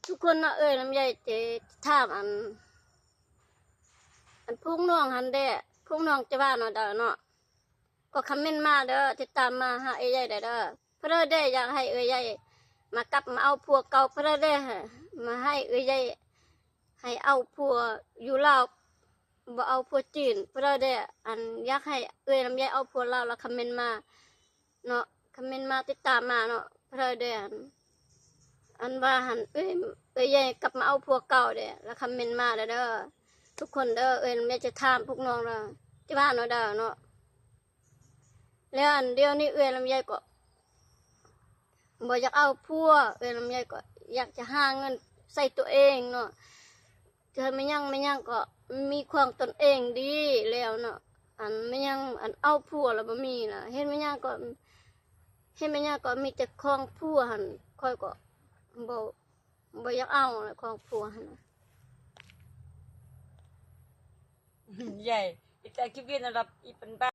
ທຸກຄົນເນາະ ເອື້ອຍລຳໄຍຈະຖາມອັນ ອັນພວກນ້ອງຫັ້ນແດ່ ພວກນ້ອງຈະວ່າແນວໃດເນາະ ກໍຄອມເມັນມາເດີ ຕິດຕາມມາຫາເອື້ອຍໃຫຍ່ໄດ້ເດີ. ຜູ້ໃດແດ່ຢາກໃຫ້ເອື້ອຍໃຫຍ່ມາກັບມາເອົາຜົວເກົ່າ ຜູ້ໃດແດ່ມາໃຫ້ເອື້ອຍໃຫຍ່ໃຫ້ເອົາຜົວຢູ່ລາວ ບໍ່ເອົາຜົວຈີນ ຜູ້ໃດແດ່ ອັນຢາກໃຫ້ເອື້ອຍລຳໄຍເອົາຜົວລາວ ລະຄອມເມັນມາເນາະ ຄອມເມັນມາຕິດຕາມມາເນາະ ຜູ້ໃດແດ່ ອັນ ອັນວ່າຫັ້ນ ເອື້ອຍ ເອື້ອຍໃຫຍ່ກັບມາເອົາຜົວເກົ່າແດ່ ລະຄອມເມັນມາເດີ ທຸກຄົນເດີ ເອື້ອຍລຳໄຍຈະຖາມພວກນ້ອງເດີ ຈະວ່າແນວໃດເນາະ. ແລ້ວອັນດຽວນີ້ເອື້ອຍລຳໄຍກໍບໍ່ຢາກເອົາຜົວ ເອື້ອຍລຳໄຍກໍຢາກຈະຫາເງິນໃຊ້ຕົວເອງເນາະ ເທື່ອແມ່ນຫຍັງແມ່ນຫຍັງກໍມີຂອງຕົນເອງດີແລ້ວເນາະ ອັນແມ່ນຫຍັງ ອັນເອົາຜົວລະບໍ່ມີລະ ເຮັດແມ່ນຫຍັງກໍ ເຮັດແມ່ນຫຍັງກໍມີແຕ່ຂອງຜົວຫັ້ນ ຂ້ອຍກໍບໍ່ ບໍ່ຢາກເອົາລະຂອງຜົວຫັ້ນນະ. ໃຫຍ່ ອີກແຕ່ຊີວິດນະລັບ ອີກເປັນບ້າ